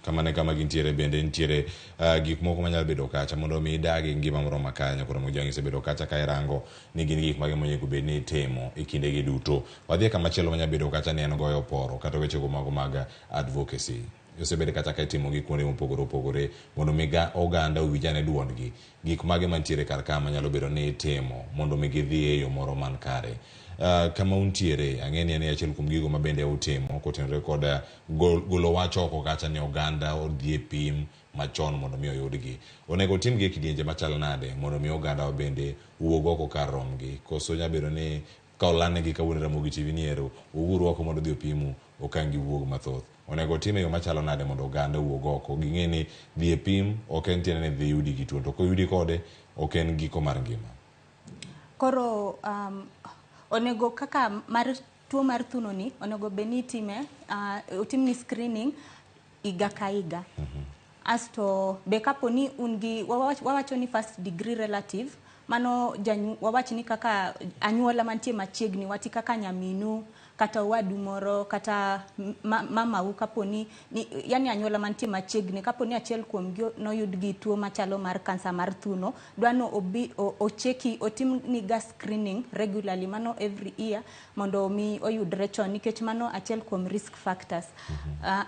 Kamano e kama gintiere bende nitiere gik moko manyalo bedo kacha mondo mi idag e ngima moro makare nyakoro Mojang isebedo kacha ka irango ni gin gik mage monego bed ni itimo e kindegi duto. Wadhi e kama chielo manyalo bedo kacha ni en goyo poro kata wechego mago mag advocacy. Osebed kacha ka itimo gi kuonde mopogore opogore mondo mi oganda owinj ane duondgi. Gik mage mantiere kar ka manyalo bedo ni itimo mondo mi gidhi e yo moro man kare. Kama untiere ang'e ni en achiel kuom gigo ma bende utimo kotenore kod golo wach oko kacha ni oganda odhi e pim machon mondo mi oyudgi. Onego otimgi e kidienje machal nade mondo mi oganda bende wuog oko kar romgi? Koso nyalo bedo ni ka olandnegi kawuono e Ramogi TV ni ero wuoguru oko mondo odhi opimu ok ang' giwuog mathoth. Onego otim e yo machalo nade mondo oganda owuog oko ging'e ni dhi e pim ok en tiende ni dhi yudi gi tuo to koyudi kode ok en giko mar ngima. Koro onego kaka mar tuo mar thuno ni onego bed ni itime otimni screening higa ka higa. Asto be kapo ni un gi wawacho ni first degree relative mano wawach ni kaka anyuola mantie machiegni wati kaka nyaminu kata owadu moro kata mamau kapo ni yani anyuola mantie machiegni kapo ni achiel kuom gi noyud gi tuo machalo mar kansa mar thuno dwano obi ocheki otim niga screening regularly mano every year mondo mi oyudre chon nikech mano achiel kuom risk factors.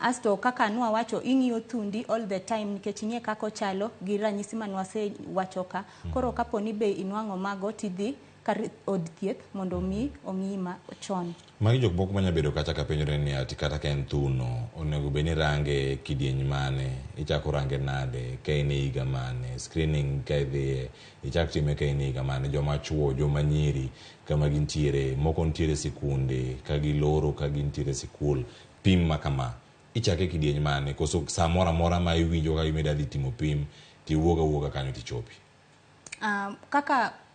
Asto kaka nwawacho ing'iyo thundi all the time nikech ing'e kaka ochalo gi ranyisi manwasewacho ka. Koro kapo ni be inwang'o mago tidhi kar od thieth mondo mi ong'i ma chon. Magi jok moko manya bedo kacha ka penjore ni ati kata ka en thuno onego bed ni range kidieny mane, ichako range nade, ka in e higa mane, screening ka idhiye, ichak time ka in e higa mane, joma chuo, joma nyiri kama gintiere, moko nitiere sikunde ka giloro ka gintiere e sikul, pim ma kama ichake kidieny mane koso samoro amora ma iwinjo ka gima idwa dhi timo pim tiwuog awuoga kanyo tichopi.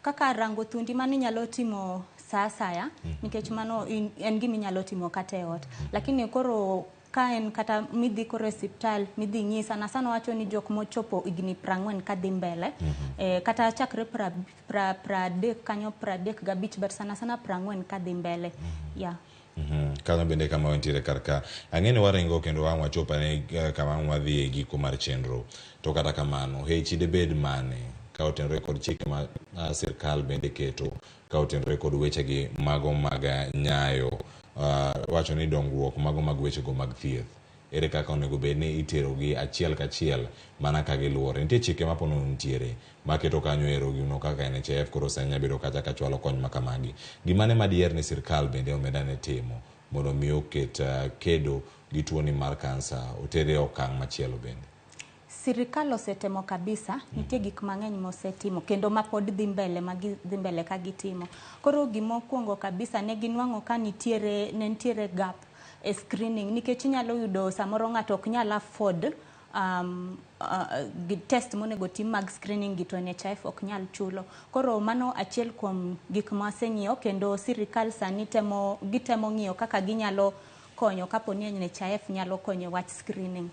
Kaka rango thundi mano inyalo timo saa asaya nikech mano en gima inyalo timo kata e ot. Lakini koro ka en kata midhi koro e osiptal midhi ng'i sana sana wacho ni jok mochopo higni 40 kadhi mbele kata chakre 30 kanyo 35 but sana sana 40 kadhi mbele. Yeah. Kanyo bende kama wantiere kar ka. Ang'e ni waringo kendo wang' wachop ane kama ang' wadhi e giko mar chenro. To kata kamano, hechi debed mane ka otenore kod chike ma sirkal bende keto ka otenore kod wechegi mago mag nyayo wacho ni dongruok mago mag wechego mag thieth. Ere kaka onego bed ni iterogi achiel kachiel mana ka giluwore. Nitie chike ma ponono nitiere maketo kanyo ero gino kaka NHIF koro sani nyalo bedo kacha ka chwalo kony ma kamagi. Gimane madier ni sirkal bende omedane timo mondo mi oket kedo gi tuoni mar kansa otere e okang' machielo bende. Sirikal osetemo kabisa, nitie gik mang'eny mosetimo kendo ma pod dhi mbele ma dhi mbele ka gitimo. Koro gimokwongo kabisa ne ginwang'o ka nitiere ne nitiere gap e screening nikech inyalo yudo samoro ng'ato ok nyal afford test monego tim mag screening gi to NHIF ok nyal chulo. Koro mano achiel kuom gik mwaseng'iyo kendo sirikal sani temo gitemo ng'iyo kaka ginyalo konyo kapo ni NHIF nyalo konyo e wach screening.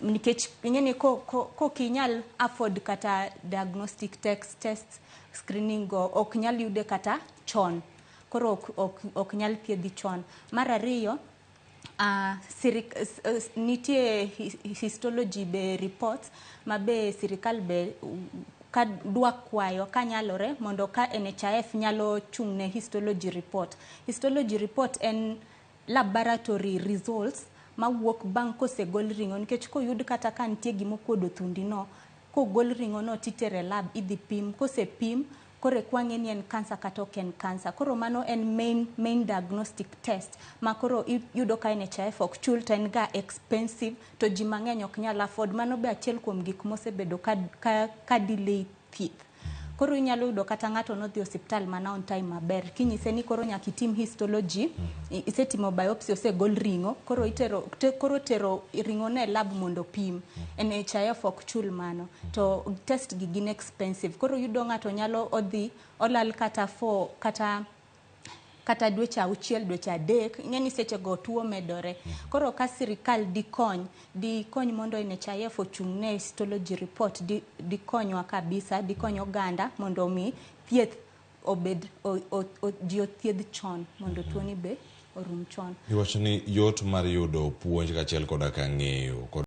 Nikech ing'e ni ko inyal afford kata diagnostic test screening go ok nyal yude kata chon. Koro ok nyal thiedhi chon. Mar ariyo, nitie histology be reports ma be sirikal be ka dwa kwayo kanyalore mondo ka NHIF nyalo chung' ne histology report. Histology report en laboratory results mawuok bang' kosegol ring'o nikech koyud kata ka nitie gimokuodo thundi no, kogol ring'o no titere lab idhi pim, kosepim koro eka wang'e ni en kansa kata ok en kansa. Koro mano en main diagnostic test ma koro iyudo ka NHIF ok chul to en ga expensive to ji mang'eny ok nyal afford. Mano be achiel kuom gik mosebedo ka delay thieth. Koro inyalo yudo kata ng'ato nodhi osiptal mana on time maber. Kinyise ni koro nyaka itim histology, isetimo biopsy osegol ring'o, koro itero koro tero ring'o no e lab mondo opim. NHIF ok chul mano. To test gi gin expensive. Koro iyudo ng'ato nyalo odhi olal kata for kata dweche 6, dweche 3, ing'e ni seche go tuo medore. Koro ka sirikal dikony mondo NHIF ochung' ne histology report, dikonywa kabisa, dikony oganda mondo mi thieth obed ji othiedh chon mondo tuo ni be orum chon. Iwacho ni yot mar yudo puonj kaachiel koda ka ng'eyo kod